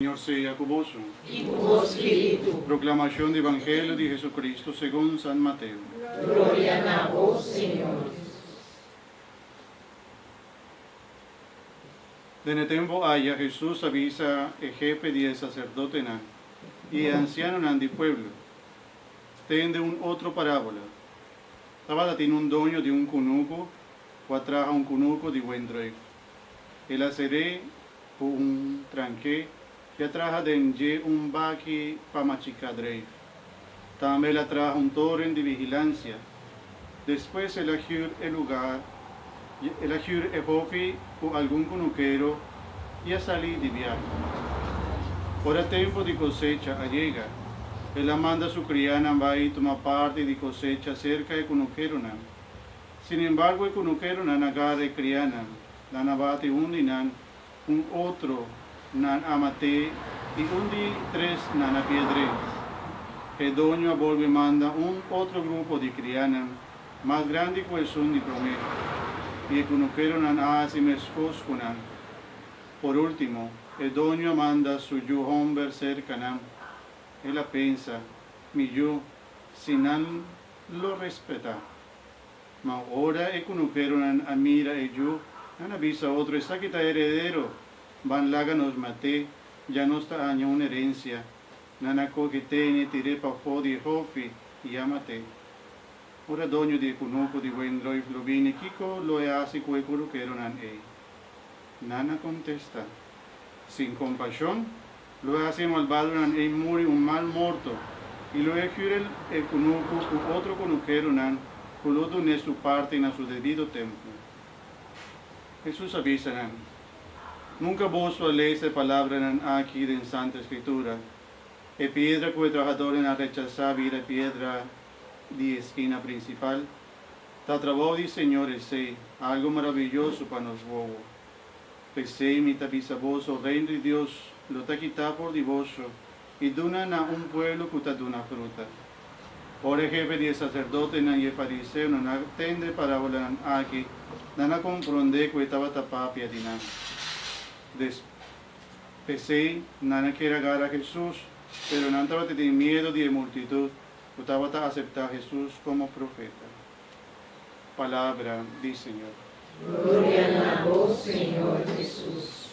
Señor sea ku boso. I ku bo spiritu. Proklamashon di Evangelio di Jesucristo segun San Mateo. Gloria na bo, Señor. Den e tempu aya Jesús a bisa e hefe di e saserdotenan i e ansianonan di pueblo, Tende un otro parábola. Tabata tin un doño di un kunuku ku a traha un kunuku di wendruif. El a ser'é ku un tranke i a traha den dje un baki pa machiká dreif. Tambe el a traha un toren di vigilansia. Despues el a hür e lugar, el a hür e hofi ku algun kunukero i a sali di biahe. Ora tempu di kosecha a yega, el a manda su krianan bai tuma parti di kosecha serka e kunukeronan. Sinembargo e kunukeronan a gara e krianan. Nan a bati un di nan, un otro nan a mat'é i un di tres nan a piedr'é. E doño a bolbe manda un otro grupo di krianan, mas grandi ku esun di promé, i e kunukeronan a hasi meskos ku nan. Por último, e doño a manda su yu hòmber serka nan. El a pensa, Mi yu, si nan lo respetá. Ma ora e kunukeronan a mira e yu, nan a bisa otro, Esaki ta e heredero, ban laga nos mat'é, ya nos ta haña un herensia. Nan a kohe tene, tir'é pafó di e hofi i a mat'é. Ora doño di e kunuku di wendroif lo bini, kiko lo e hasi ku e kunukeronan ei? Nan a kontestá, Sin kompashon, lo e hasi e malbadonan ei muri un mal morto, i lo e hür e kunuku ku otro kunukeronan ku lo dun'é su parti na su debido tempu. Hesus a bisa nan, Nunka boso a lesa e palabranan aki den Santa Skritura, E piedra ku e trahadornan a rechasá bira e piedra di e skina prinsipal? Ta trabou di Señor esei, algu maraviyoso pa nos wowo. P'esei mi ta bisa boso, Reino di Dios lo ta kitá for di boso i duna na un pueblo ku ta duna fruta. Ora e hefe di e saserdotenan i e fariseonan a tende e parábolanan aki, nan a komprondé ku e tabata papia di nan. Des. P'esei nan a kier agara Hesus, pero nan tabata tin miedu di e multitut ku tabata aseptá Hesus komo profeta. Palabra di Señor. Gloria na bo, Señor Jesus.